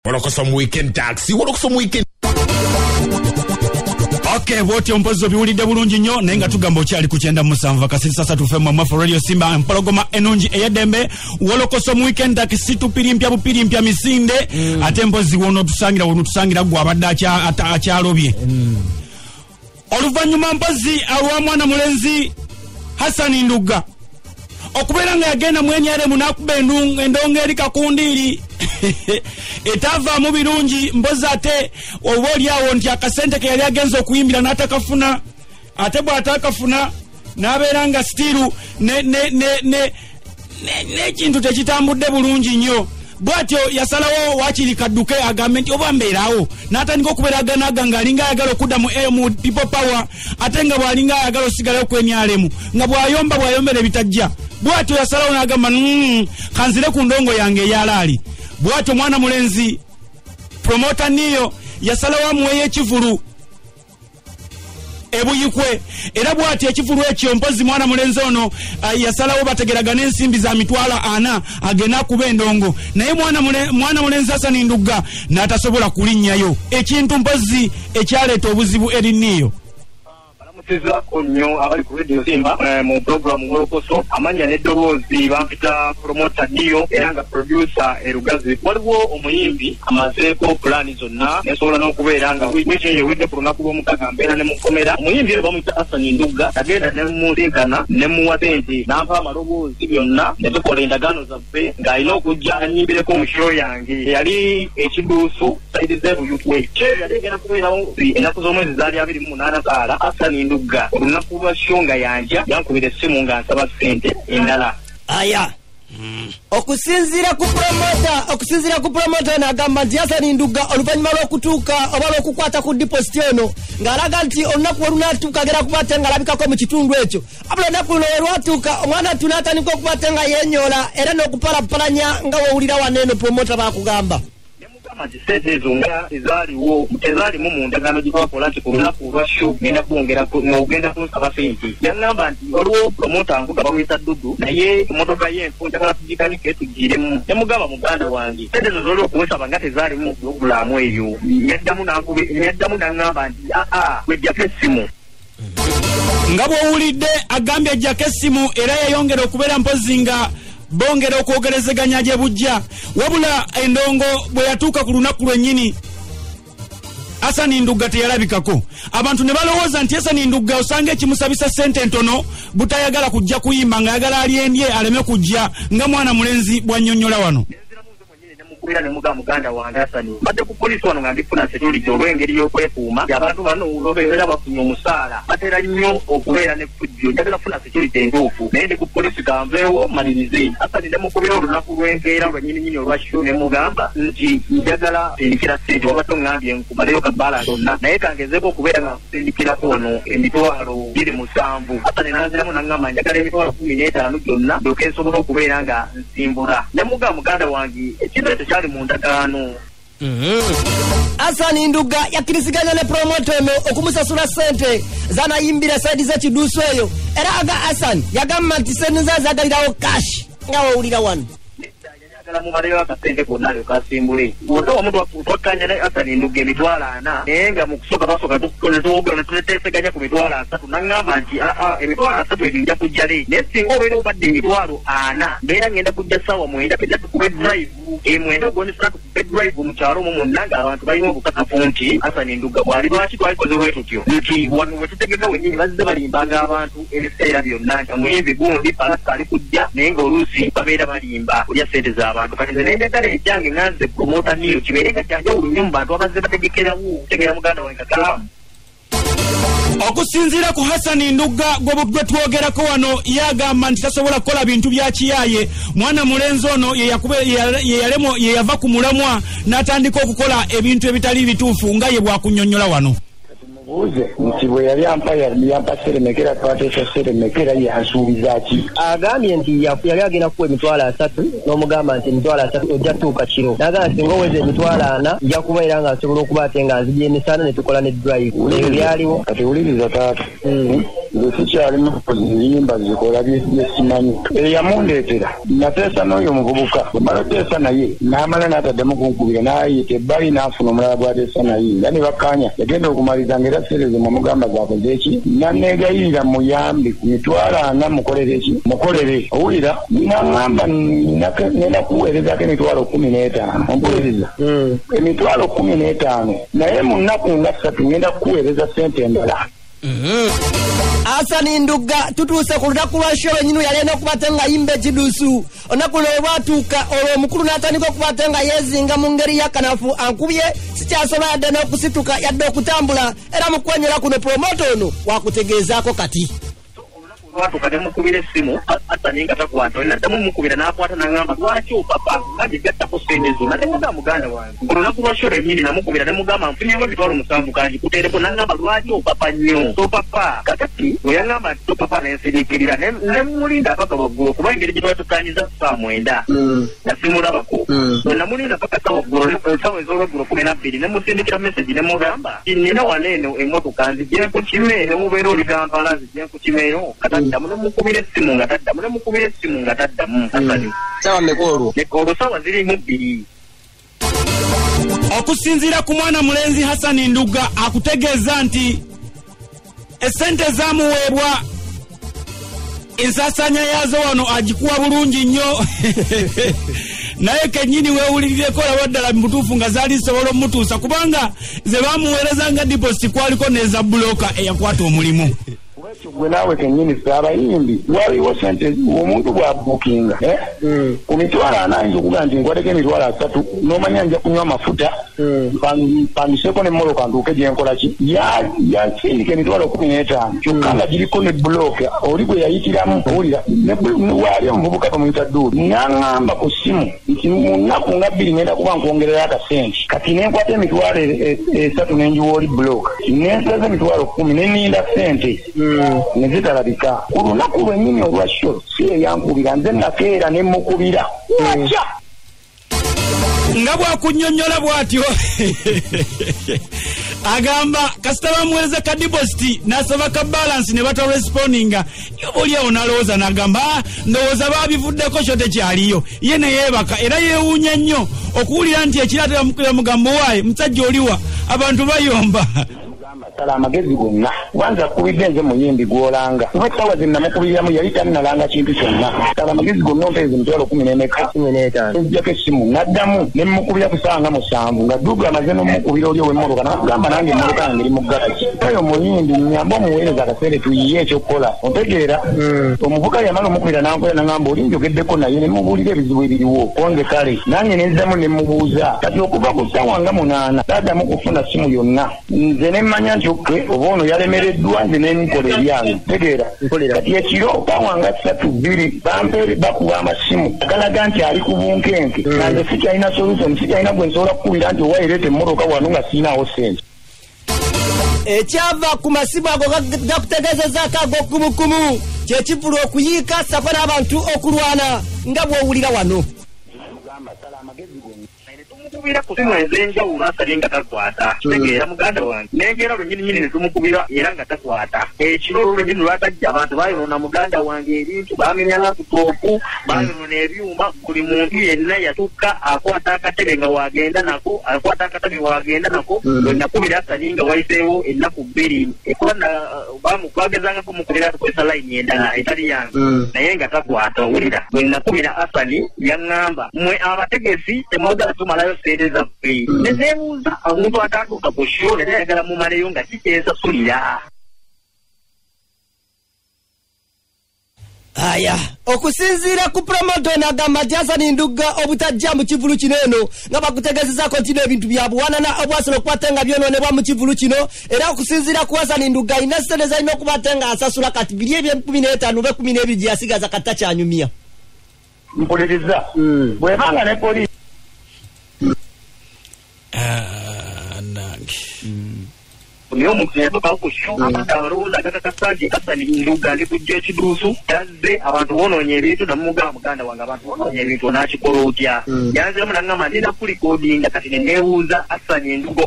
Wolokoso mu weekend taxi, wolokoso mu weekend. Okay, bwotyo mpozi obiwulidde bulungi nnyo, naye nga tugamba okyali ku 97.3 FM Mwafu Radio Simba, empologoma ennungi ey'eddembe. Wolokoso mu weekend taxi, tupirimpya bupirimpya misinde. Ate mpozi wonootusangira, wonootusangira gwe abadde akyalobye. Oluvannyuma mpozi olwa mwana mulenzi Hassan Ndugga okubeera nga yagenda mu NRM n'akuba endongo eri kakundiiri etavaamu birungi, mpozi ate oba oliawo nti akasente ke yali agenza okuyimbira n'atakafuna, ate bw'atakafuna n'abeera nga sitiiru n'ekintu tekitambudde bulungi nnyo. Bw'atyo yasalawo waakiri kadduke agambe nti oba mbeerawo, n'atandika okubeera aganaga ng'alinga ayagala okudda mu People Power, ate nga bw'alinga ayagala osigalayo ku NRM, nga bw'ayomba bw'ayombera ebitajja. Bw'atyo yasalawo n'agamba kanzire ku ndongo yange ey'alaali. Bw'atyo mwana mulenzi promota niyo yasalawo amuweeyo ekivulu ebuyikwe, era bw'atyo ekivulu ekyo mpozi mwana mulenzi ono yasalawo bategeragane ensimbi za 400,000 agende akuba endongo, naye mwana mulenzi Hassan Ndugga n'atasobola kulinnyayo, ekintu mpozi ekyaleeta obuzibu eri Niyo. Balamusizaako nnyo abali ku Radio Simba mu programu Wolokoso. Amannya n'eddoboozi bampita promota Niyo, era nga producer e Lugazi. Waliwo omuyimbi amazeeko pulaani zonna, nesobola n'okubeera nga wiiki eyo ewedde ku lunaku lw'omukaaga mbeera ne mukomera. Omuyimbi oyo bamuyita Hassan Ndugga, agenda ne musinkana ne muwa sente n'ampa amaloboozi byonna ne tukola endagaano zaffe ng'alina okujja annyimbireko mu show yange eyali ekiduusu side z'ebuyukwe. Show yali egenda kubeerawo ennaku z'omwezi zaali 28 saala. Hassan Ndugga olunaku lwa show nga yanja yankubira essimu nga nsaba ssente endala. Aya. Okusinziira ku promota ono agamba nti Hassan Ndugga oluvannyuma lw'okutuuka oba lw'okukwata ku deposit eno ng'alaga nti olunaku olunatuuka agenda kuba ate ng'alabikako mu kitundu ekyo, abula olunaku luno lwatuuka omwana attu n'atandika okuba ate nga yeenyoola era n'okupalapalanya nga wowulira wano eno promota baakugamba. Nti ssente ezo nga ezaaliwo tezaalimu mu ndagaano gye twakola nti ku lunaku olwa show ngenda kwongera ogenda kunsaba ssente. Yaŋŋamba nti waliwo promota nvuga bamuyita Dudu, naye emmotoka ye enfu njagala tugikanike tugiremu. Ne mugamba muganda wange ssente ezo z'oli okunsaba nga tezaalimu mu pulogulaamu eyo. Yaddamu n'aŋŋamba nti aa wejjako essimu. Nga bw'owulidde agambye ajjako essimu, era yayongera okubeera mpozi nga bongera okwogerezeganya gye bujja. Wabula endongo bwe yatuuka ku lunaku lwennyini Hassan Ndugga teyalabikako. Abantu ne balowooza nti Hassan Ndugga osanga ekimusabisa ssente ntono butayagala kujja kuyimba, ng'ayagala alyendye aleme kujja, nga mwana mulenzi bw'annyonnyola wano. Mukubira ne mugamba muganda wange Hassan, mbadde ku poliisi wano nga ndifuna security olw'engeri y'okwekuuma, abantu bano era bafunye omusaala batera nnyo okubeera n'effujjo, njagala kufuna security entuufu, naye ndi ku poliisi kanveewo malirize. Hassan ne mukubira olunaku lw'enkeera lwennyininyini olwa show ne mugamba nti njagala sindikira ssente, wabadde oŋŋambye nkumaleyo ka balance zonna, naye kangezeeko okubeera nga nsindikirako wano 27,000. Hassan n'anziramu n'aŋŋamba njagala 15,000 gyonna ndyoke nsobola okubeera nga nsimbula. Ne mugamba muganda wange ekintu ekyo kyali mu ndagaano. Hassan Ndugga yakkiriziganya ne promota ono okumusasula ssente z'anayimbira saidi z'ekiduusu eyo, era aga Hassan yagamba nti ssente zaazagalirawo cash nga wowulira wano. Njagala mumaleyo akasente konna alyoke asimbule. Bw'oba omuntu twakkanya ne Hassan Ndugga 40,000, naye nga mu kusooka basooka tuteeseganya ku 30,000, n'aŋŋamba nti aa 30,000 ebyo nja kujja leeti, naye singa obeera obadde 40,000 mbeera ngenda kujja ssaawa 9 fenna tukube drive 9 ogw'emisana tukube drive mu kyalo omwo mwonna ng'abantu balina obukakafu nti Hassan Ndugga bw'ali. Lwaki twalikoze bwe tutyo? Nti wano we tutegeka wennyini bazze balimbanga abantu ebiseera byonna nti omuyimbi gundi palasita ali kujja, naye ng'oluusi babeera balimba kulya ssente z'abantu. Kati nze nenjagala ekyange nga nze promota Niyo kibeere nga kyanjawulo nnyo mu bantu abazze bategekerawo okutegera muganda wange Kakalamu. Okusinziira ku Hassan Ndugga gwe twogerako wano, yagamba nti tasobola kukola bintu bya kiyaaye. Mwana mulenzi ono ye yava ku mulamwa n'atandika okukola ebintu ebitali bituufu nga ye bw'akunnyonnyola wano. Mubuuze nti bwe yali ampa yampa seremekera, twateesa seremekera, yansuubiza ki? Agambye nti yali agenda kuwa 30,000 n'omugamba nti 30,000 ojja tuuka kiro, n'agamba singa oweza 40,000 nja kubeera nga nsobola okuba ate nga nzija emisana ne tukola ne drive. Ebyo byaliwo. Kati wuliriza taata. Nze sikyali mukozi, nyimba zikola byesimanyi. Eyamundeetera nateesa n'oyo omuvubuka, bwemala oteesa naye n'amala n'ataddemu kunkubira, n'ayita ebbali n'afuna omulala gw'ateesa naye era ne bakkaanya. Yagenda okumaliza ng'era sente ze mwamugamba zakoze ki, naneegayirira muyambe ku 40,000 mukolere ki, mukolere. Owulira naŋŋamba ngenda kuweerezaako 15,000, ompuuliriza, 15,000, naye mu nnaku nga 3 ngenda kukuweereza sente endala. Hassan Ndugga tutuuse ku lunaku lwa show yennyini yalina okubate nga yimba ekidusu. Olunaku luno lwatuuka, olwo omukulu n'atandika okubate nga yeezinga mu ngeri y'akanafu, ankubye sikyasobola yadde n'okusituka yadde okutambula. Era mu kwenyera kuno promoter ono wakutegeezaako kati. Lwatuuka ne mukubira essimu Hassan nga takwata, naddamu mukubira n'akwata n'aŋŋamba lwaki opapa nga gigattako ssente zo. Nate mugamba muganda wange ku lunaku lwa show yennyini namukubira ne mugamba nfunyewo 700,000 kanjikuteereko, n'aŋŋamba lwaki opapa nnyo, topapa. Kakati bwe yaŋŋamba nti topapa nensiriikirira ne mulinda paka waggulu, kuba engeri gye twatukanyiza ku ssaawa 9 nga simulabako. Bwe namulinda paka ssaawa ez'olweggulo 12 ne musindikira message ne mugamba nina wano eno emmotoka nzigye nkukimeero, mubeera oli Kampala nzigye nkukimeero. Taddamu ne mukubira essimu nga taddamu, ne mukubira essimu nga taddamu. Ssaawa mmeka olwo? Olwo ssaawa ziri mu 2. Okusinziira ku mwana mulenzi Hassan Ndugga akutegeeza nti essente zaamuweebwa ensaasaanya yaazo wano agikuwa bulungi nnyo naye kennyini weewulirireko olaba ddala mu butuufu nga zaali zisobola omutuusa, kubanga ze baamuweereza nga deposit kwaliko n'eza bulooka eyakwata omulimu. Gwe naawe kennyini ffe abayimbi waliwo sente omuntu bw'abuukinga ku 40,000 ayinza okugaa nti nkwateko 30,000 n'omanya nja kunywa amafuta mpangiseeko n'emmotoka ntuuke gye nkola ki. Yasindika 15,000 kyokka nga giriko ne bulooka oli gwe yayitiramu. Owulira waali omuvubuka bamuyita Dduulu n'aŋŋamba ku ssimu nti mu nnaku nga 2 ngenda kuba nkwongererayo akasente. Kati ne nkwata 30,000 ne ngiwa oli bulooka ne nsaza 10,000 ne nninda sente ne zitalabika. Ku lunaku lwennyini olwa show si eyankubira, nze nakeera ne mukubira watya nga bwakunnyonnyola bw'atyo agamba kasita bamuweereza ka deposit n'asaba ka balance ne batarespondinga, yoba oli awo n'alowooza n'agamba ndowooza baabivuddeko kyo tekyaliyo, ye ne yeebaka. Era yeewuunya nnyo okuwulira nti ekiro ate bamukubira mugamba waaye musajja oliwa, abantu bayomba. Sala amagezi gonna kubanza akubidde nze muyimbi gw'olanga, kuba essaawa ze namukubiriramu yali tannalanga kintu kyonna. Sala amagezi gonna ompeereza 15,000 enzijjako essimu n'addamu ne mmukubira ku ssaawa nga 7 nga Dduga amaze n'omukubira oli ow'emmotoka n'akugamba nange emmotoka yange eri mu garagi. Oyo muyimbi nnyambe omuweereza akaseera tuyiye ekyokukola, ontegeera. Omuvuka yamala omukubira n'ankola n'aŋŋamba oli njogeddeko naye ne mubuulira ebizibu ebiriwo konze kale nange ne nziramu ne mubuuza. Kati okuva ku ssaawa nga 8 saaddamu kufuna ssimu yonna, nze ne mmanya nti oke oba ono yalemereddwa nze ne nkola ebyange, tegeera. Kati ekiro ssaawa nga 3:02 bampeere bakuba amasimu agalaga nti ali ku bunkenke, nga nze sikyalina solution, sikyalina gwe nsobola kukubira nti owa ereeta emmotoka wano nga siinaawo ssente. Ekyava ku masimu ago gakutegeezezaako ag'okumukumu kyekivulu okuyiika sako n'abantu okulwana nga bw'owulira wano. Tumukubira ku simu ez'enjawulo Hassan nga takwata, kitegeera muganda wange. N'enkeera lwennyini ne tumukubira era nga takwata. Ekiro olwo lwennyini lwatajja abantu baayonoona muganda wange ebintu, baamenya laputoopu, baayonoona ebyuma, buli muntu yenna yatuuka akwata akatebe nga waagenda nako, akwata akatebe waagenda nako. Lwe nakubira Hassan nga wayiseewo ennaku 2, bagezangako mukubira tukozesa layini endala etali yange naye nga takwata. Owulira bwe nakubira Hassan yaŋŋamba mmwe abategesi temwagala tumalayo ssente zaffe. Ne neebuuza omuntu atatuuka ku show naye ayagala mumaleyo nga kikyensasulira. Aya, okusinziira ku promoter n'agamba nti Hassan Ndugga obutajja mu kivulu kino eno nga bakutegeezezaako nti n'ebintu bya buwanana obwasobola okukwata nga byonoonebwa mu kivulu kino. Era okusinziira ku Hassan Ndugga alina ssente z'alina okubaate nga asasula kati biri eby'e15 oba 12 gye yasigaza kati takyanyumya. Mpuliriza bw'ebanga ne poliisi nange. Naye omuntu yatuukawo ku show, abantu abalowooza agakakasa nti Hassan Ndugga ndi kujja ekiduusu, yazze abantu bonoonye ebintu, namugamba muganda wange abantu bonoonye ebintu onaakikola otya? Yanziramu n'aŋŋamba ndina kulikodinga. Kati ne neebuuza Hassan Ndugga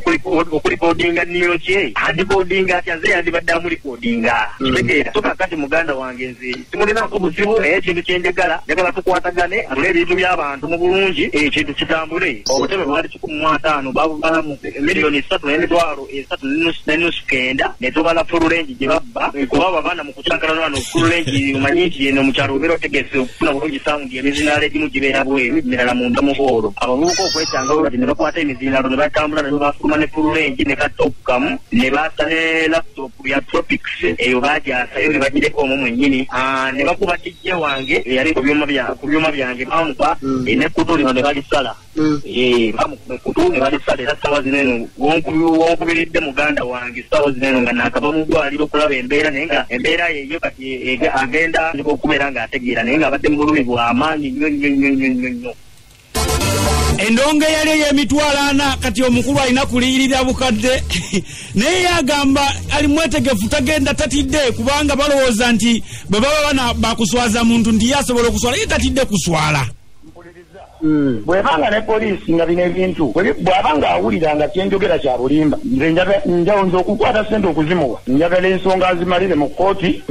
okulikodinga nnimiro kye andikodinga atya? Nze yandibadde amulikodinga, kitegeera? So kakati muganda wange nze simulinako buzibu, naye ekintu kye njagala, njagala tukwatagane atule ebintu by'abantu mu bulungi, ekintu kitambule. Obutebe bwali 150, babubalamu 3,350,900, ne tubala full range gye babba, kuba abaana mu kucankalana wano full range omanyi nti eno mu kyalo obeera otegese okufuna bulungi sound, emizindaalo egimu gibeera bweru, emirala munda mu hoolo. Abavubuka okwecangawo kati ne bakwata emizindaalo ne batambula ne bafuluma ne full range ne katop kamu ne baasa ne laptop ya Tropics, eyo bagyasayo ne bagireka omwo mwennyini. Ne bakuba kijja wange eyali ku byuma byange, bamukuba n'ekkutu lino ne balisala. Bamukuba ekkutu ne balisala, era ssaawa zino eno wonkubiridde muganda wange, ssaawa zino eno nga naakava mu ddwaliro okulaba embeera, naye nga embeera yeyo kati agenda okubeera ng'ategeera, naye ng'abadde mu bulumi bw'amaanyi nnyo nnyo nnyo nnyo nnyo nnyo. Endongo eyali ey'emitwalo 40 kati omukulu alina kuliyirira bukadde, naye yagamba ali mwetegefu, tagenda tatidde, kubanga balowooza nti bwe baba bana bakuswaza muntu nti ye asobola okuswala, ye tatidde kuswala. Bwebanga ne poliisi nga bino ebintu bw'abanga awulira nga kyenjogera kya bulimba, nze nze okukwata ssente okuzimuwa, njagala ensonga azimalire mu kkooti,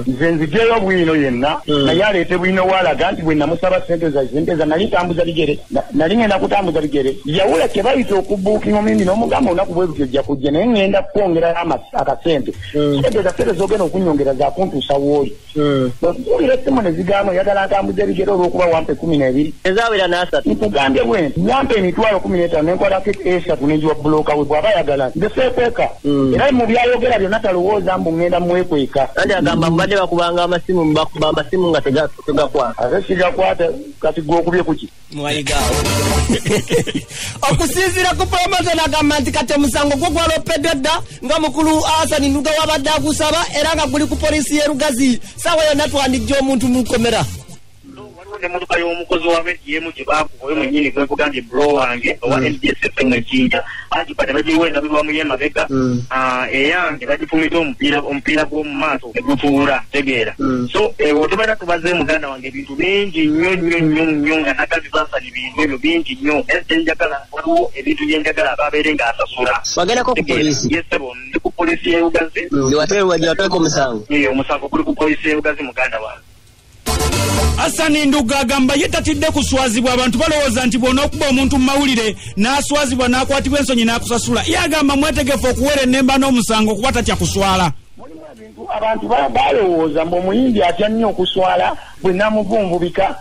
nze nziggyeyo bwino yenna, naye aleete bwino waalaga nti bwe namusaba ssente za sente za nali ntambuza bigere, nali ngenda kutambuza bigere. Yawula kye bayita okubuukinga omuyimbi n'omugamba olunaku bwe lutyo ojja kujja, naye ngenda kukwongerayo akasente, sente zaffe z'ogenda okunyongera zakuntuusa w'oli. Owulira essimu ne zigaana, oyagala ntambuza ebigere olw'okuba wampa 12? Ezawera n'asatu. Nkugambye bwe nti yampa emitwalo 15 nenkwatako esatu nenjiwa bulooka we. Bw'aba ayagala nze seekweka, era mu byayogera byonna talowooza mbu ŋŋenda mwekweka. Anti agamba mubadde bakubanga amasimu, bakuba amasimu nga tegakwata. Ate sigakwata, kati gwe okubye kuki? Mwayigaawo. Okusinziira ku promotion, agamba nti kati omusango gwo gwalopeddwa dda nga mukulu Hassan Ndugga wabadde agusaba, era nga guli ku poliisi y'e Lugazi. Saawa yonna twandijja omuntu mu kkomera. Waliwo n'emmotoka y'omukozi wa rediyo emu gye baakuba, oyo mwennyini gwe nkugambye, bro wange owa NBS FM Ejjinja, agipa ne bagiwa endabirwamu y'emabega. Eyange bagifumita omupiira gw'omu maaso ne gutuula, tegeera? So otubeera tubaze muganda wange ebintu bingi nnyo nnyo nnyo nnyo nga nagabi basani bintu ebyo bingi nnyo, naye kyenjagala, waliwo ebintu byenjagala ababeere ng'asasula. Wagendako ku poliisi? Yes ssebo, ndi ku poliisi y'e Lugazi. Gyewateeka omusango? Omusango guli ku poliisi y'e Lugazi, muganda wange. Hassan Ndugga agamba ye tatidde kuswazibwa. Abantu balowooza nti bw'onookuba omuntu mu mawulire n'aswazibwa n'akwatibwa ensonyi n'akusasula, ye agamba mwetegefu okuwera ennemba n'omusango kuba tatya kuswala. Mulimu ebintu abantu balowooza mbu omuyimbi atya nnyo okuswala, bwe namuvunvubika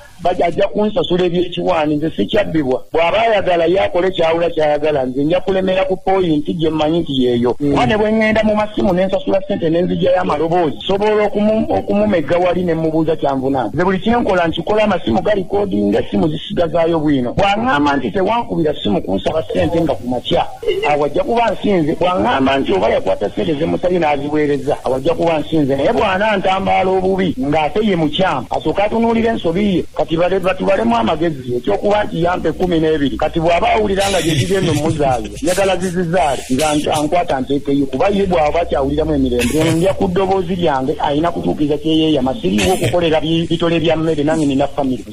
ajja kunsasula ebyekiwaani. Nze sikyabbibwa. Bw'aba ayagala ye akole kyawula kyayagala, nze nja kulemera ku point gye mmanyi nti yeeyo, kuba ne bwe ŋŋenda mu masimu ne nsasula ssente ne nzigyayo amaloboozi, sobola okumumegga wali ne mubuuza kyanvunaana. Nze buli kyenkola nkikola amasimu galikodinga, essimu zisigazaayo bwino. Bw'aŋŋamba nti tewankubira ssimu kunsaba ssente nga ku makya, awo ajja kuba nsinze. Bw'aŋŋamba nti oba yakwata ssente zemusabye n'aziweereza, awo ajja kuba nsinze. Naye bw'anantambaala obubi ng'ate ye mukyamu, asooke atunuulira ensobi ye. Kati batubalemu amagezi ekyokuba nti yampa 12, kati bw'aba awulira nga gye zigenda omuzaaza, njagala zizizaale, nze ankwata nteekeyo, kuba ye bw'aba akyawuliramu emirembe, ndya ku ddoboozi lyange, alina kutuukiriza kyeyeeyama. Siriiwo okukolera bitole bya mmere, nange nina famire.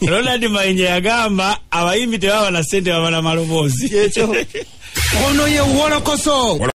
Ronald Mayinja yagamba abayimbi tebaba na ssente, baba na maloboozi. Ono ye Wolokoso.